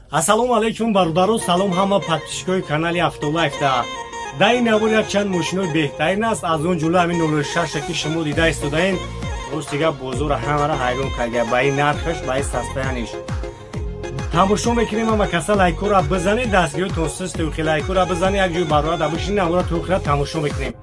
Ассалому алайкум, бародаро, салом ҳама подписчикои канали Автолайфда. Дар ин навор якчанд мошинои беҳтарин аст, аз он ҷумла ҳамин 06, ки шумо дида истодаен. Рости гап, бозорро ҳамаро ҳайрон карда ба ин нархаш, ба ин состояниш. Тамошо мекунем. Ҳама каса лайкора бизанед, дастгиҳотон систу лайкора бизанед, як ҷои барояда бишин, навора то охира тамошо мекунем.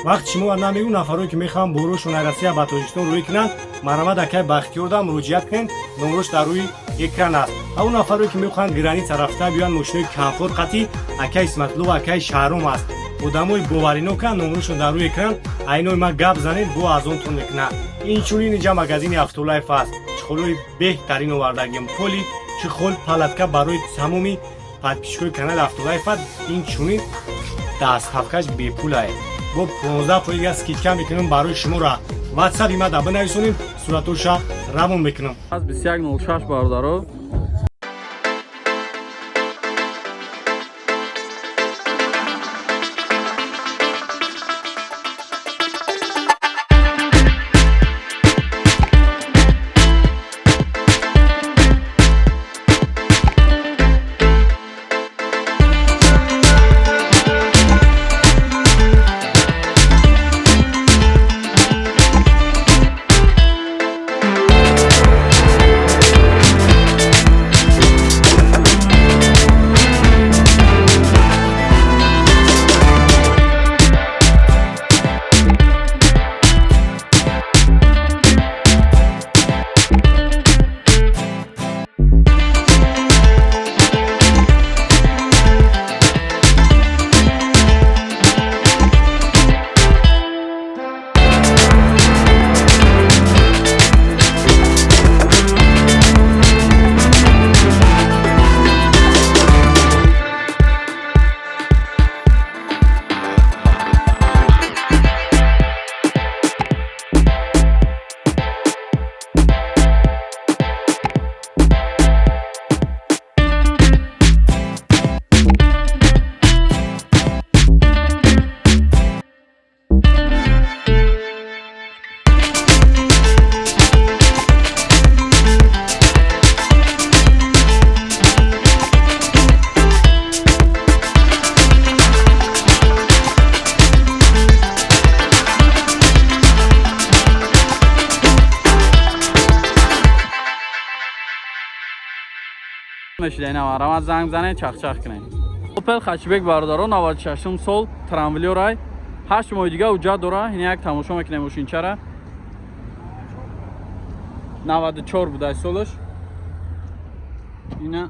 Вақти шумо намегӯ, нафарое ки мехоҳанд борошон Россия ба Тоҷикистон рӯй кунанд, марҳамат, акай Бахтиёрда муроҷиат кунед, номрош дар рӯи экран аст. Ва он нафарое ки мехоҳанд граница рафта биёянд, мошинои комфорт қатӣ, акай Исматулло, акай Шаҳром аст, одамои бовариноканд, номрошон дар рӯи экран, айнои ма гап занед, бо аз онтон мекунад. Инчунин инҷа магазини Автолайф аст, чехолҳои беҳтарин овардагим, поли чехол, палатка барои тамоми подписчикои канали Автолайф аст. Инчунин доставкаш бепулае, бо 15% скидка мекунем барои шуморо. Ватсапи ма да бинависонем, суратоша равон мекунам. Аз 2106, бародаро. Мешида, ина марҳамат, занг занед, чахчах кунед. Опел хэтчбек, бародаро, 96 сол, трамблёрай, 8 моҳи дига ҳуҷҷат дора. Ина як тамошо мекунем мошинчара. 94 будай солаш. Ина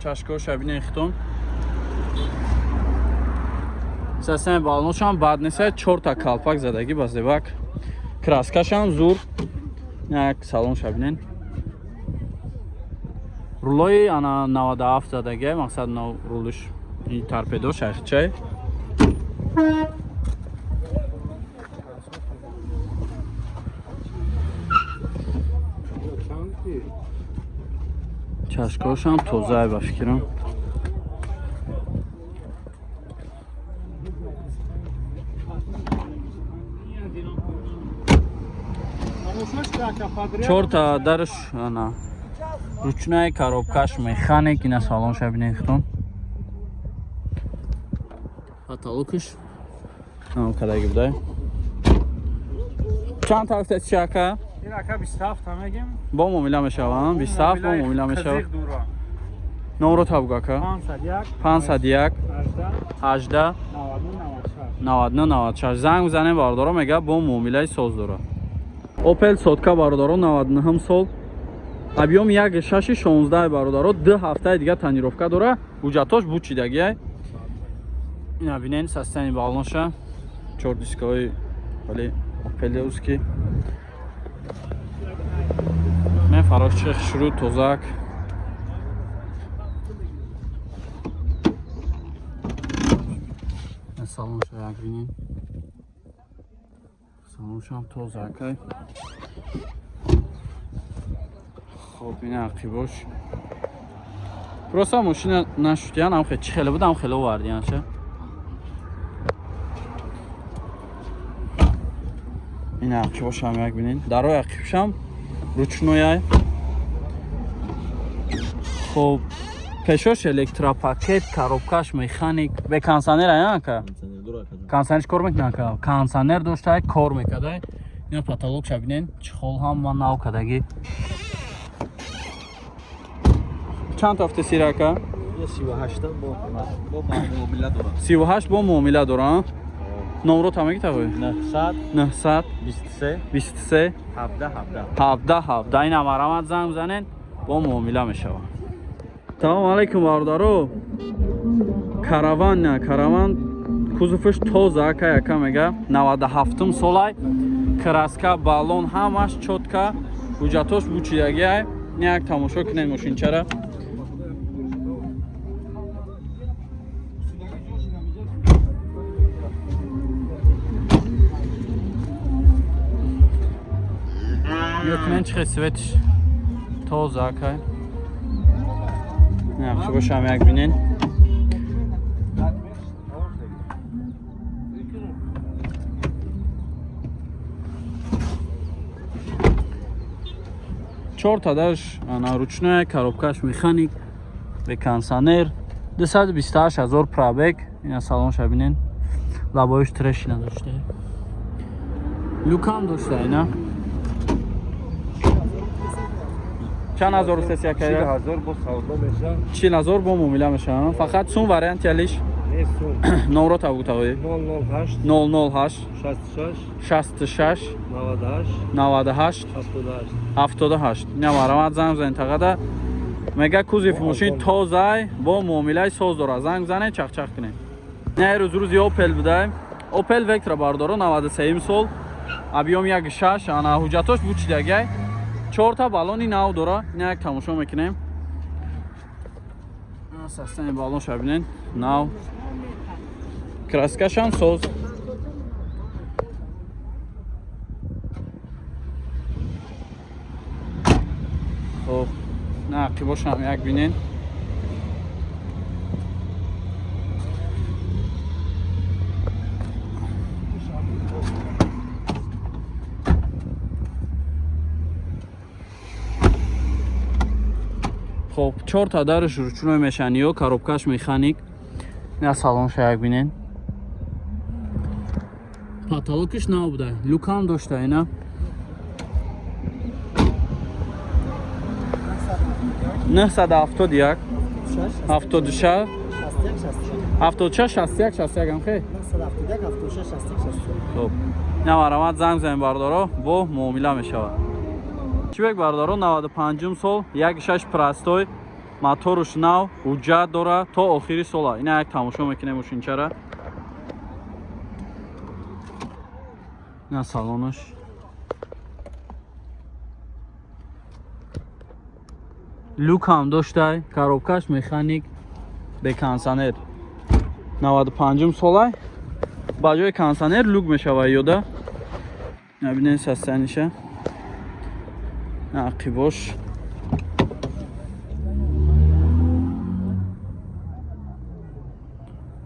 чашкоша бинен хитон. Системи балоношам бад нест, чорта калпак задагӣ ба зебак, краскашам зур. Ина як салонша бинен. Рулои ана 97 задагӣ, мақсад нав рулш, и торпедо шайхчай. Чашкошам тозае ба фикрам. Чорта дарш ана ручная, коробкаш механик. Ина салонша бинед хитон. Потолокш кадаги будай. Чанд тарафта чи, ака? Ин ака 27 мегем. Бо муомила мешавам, 27 бо муомила мешавам. Қазиқ дура. Номро табгу, ака. 501. 501. 18. 18. 99. 99 96. Занг бизанем, бародаро, мега бо муомилаи соз дора. Опел сотка, бародаро, 99 сол, объём 1,6, 16, бародаро, 2 ҳафтаи дига тонировка дора, ҳуҷҷатош бучидагиай. Ина бинен состояни балоноша, чор дискаҳои вали опелеуски мен фарошчи хушрӯ, тозак. Салонша як бинен, салоншам тозакай. Хоб, ина ақибош. Просто мошина нашудиян, ам хе чӣ хеле буд, ам хеле овардиянша. Ина ақибошам як бинен, дарои ақибшам ручнояй. Хоб. Пешош электропакет, коробкаш механик, бе кондиционер ая ака? Кондиционерш кор мекунад ака? Кондиционер дошта, кор мекарда. Ина потолок ша бинен, чехол ҳам ман нав кардагӣ. Чанд автосира ака? 38 бо муомила дорам. 38 бо муомила дора. Номро та мегӣ тағои? 900 900 23 23 17 17. 17 17. Ина марамат занг бизанен, бо муомила мешавад. Салом алейкум, бародаро. Караван, на караван, кузовш тоза ака, яка мега 97 солай, краска, баллон ҳамаш чётко, ҳуҷҷатош бучидагиай. Як тамошо кунед мошинчара. Ё кунен, чихе светиш тоза акай. Яхши бошам, як бинен. Чорта даш ана ручная, коробкаш механик, бе кондиционер, 228 ҳазор пробег. Ина салонша бинен, лабоиш трещина дошта, люкам дошта. Ина чанд ҳазор устеси акая? 40000 бо савдо меша. 40 000 бо муомила мешава, фақат сум вариант ялиш. Не сум. Номро табутавӣ. 008 008 66 66 98 98 78. 78. Ина марамат занг бизанед тағада. Мега кузов мошин тозай, бо муомилаи соз дора. Занг бизанед, чахчах кунед. Ина рӯз рӯзи Опел будай. Опел Вектра, бардоро, 93 сол, объём 1,6, ана ҳуҷҷатош бучидагай, чорта баллони нав дора. Ина як тамошо мекунем. Состояние баллонша бинен, нав, краскашам соз. Хоб, на ақибошам як бинен. Хоб, чорта дараш ручной мешани ё коробкаш механик. На салонша як бинен, потолокиш нав буда, люкам дошта. Ина 971 76 76 61 61 ам хе. Хоб, ина марамат занг занем, бардоро, бо муомила мешавад. Чибек, бардоро, 95 сол, 1,6 простой, моторуш нав, ҳуҷҷат дора то охири сола. Ина як тамошо мекунем мошинчара. Ина салонаш, люкам доштай, коробкаш механик, бе кондиционер, 95 солай. Ба ҷои кондиционер люк мешава ёда. Набинен состояниеша, ақибош.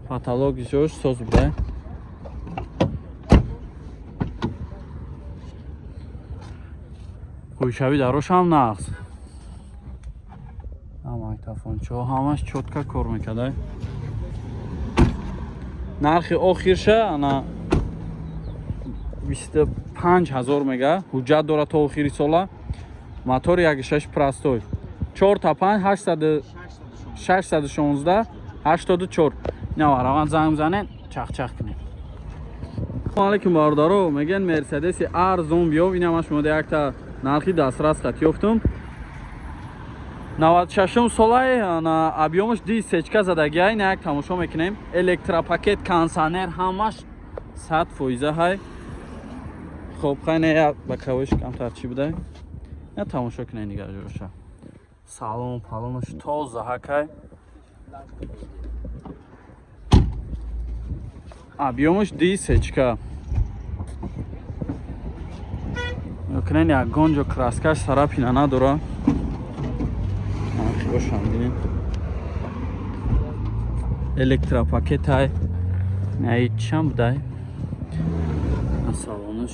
Потолок ҷош соз буда. Хӯйшавӣ дарошам нағз, магнитофончо ҳамаш чётко кор мекарда. Нархи охирша ана 25 000 мега, ҳуҷҷат дора то охири сола, мотори 1,6 простой, 4 та 5 800 616 84. Ина раванд занг бизанед, чахчах кунед. Алейкум, бародаро. Мегӯянд, Мерседеси арзон биёв. Ина ман шумо якта нархи дастрас хат ёфтум. 96 солай, ана объёмаш ди сечка задагиай. Ина як тамошо мекунем. Электропакет, кондиционер ҳамаш 100% ҳай. Хоб, хайне я ба кавиш камтар чӣ будай. Я тамошо кунед нигар ҷоша. Салон палонаш тоза ҳакай. Объёмаш ди сечка. Кунед, ягон ҷо краскаш царапина надора. Бошам, бинед, электропакетай. Наи чанд будай салонаш?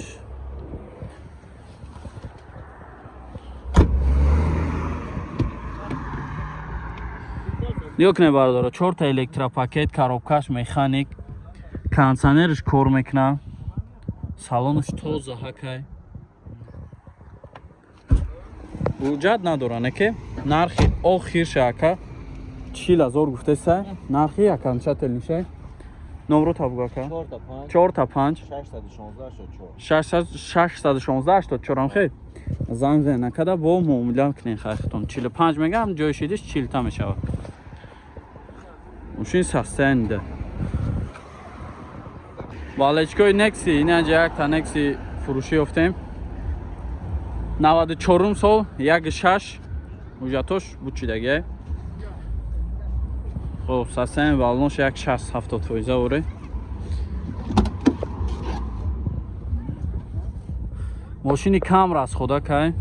Нигоҳ кунед, бародаро, чорта электропакет, коробкаш механик, кондиционерш кор мекунад, салонаш тоза ҳакай, ҳуҷҷат надора, не ки нархи охирша, ака, 40 000 гуфтесай, нархи окончательный шай. Номро табуг, ака. 4 та 5 4 та 5 616 84. 616 84. Ам хел занг зан накада, бо муомила кунен хайхтон. 45 мегам, ҷои шидиш 40 та мешавад. Мошин састаянда. Балечкои Некси, инаҷа якта Некси фурӯшӣ ёфтем. 94 сол, 1,6, ҳуҷҷатош бучидагия. Хоб, састаян балонош 1,60 70 фоиза оре. Мошини кам расхода кай.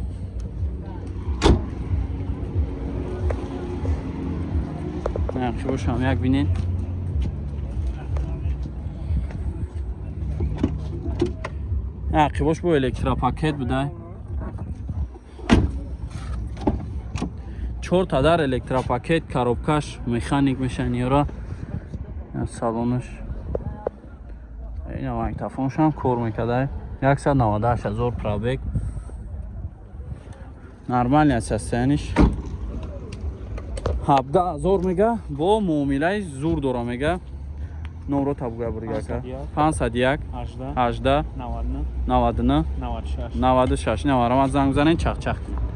Нақши бошам як бинен. Ақибош бо электропакет будай. Чорта дар электропакет, коробкаш механик мешан ёра. Салонаш. Ина магнитофоншам кор мекардай. 198 000 пробег. Нормальный состояниш. 17 000 мега, бо муомилаи зур дора мега. Номро табуга бурга, ака. 501 18 18 99 99 96. 96. Наварамад занг занен, чақчақ кунед.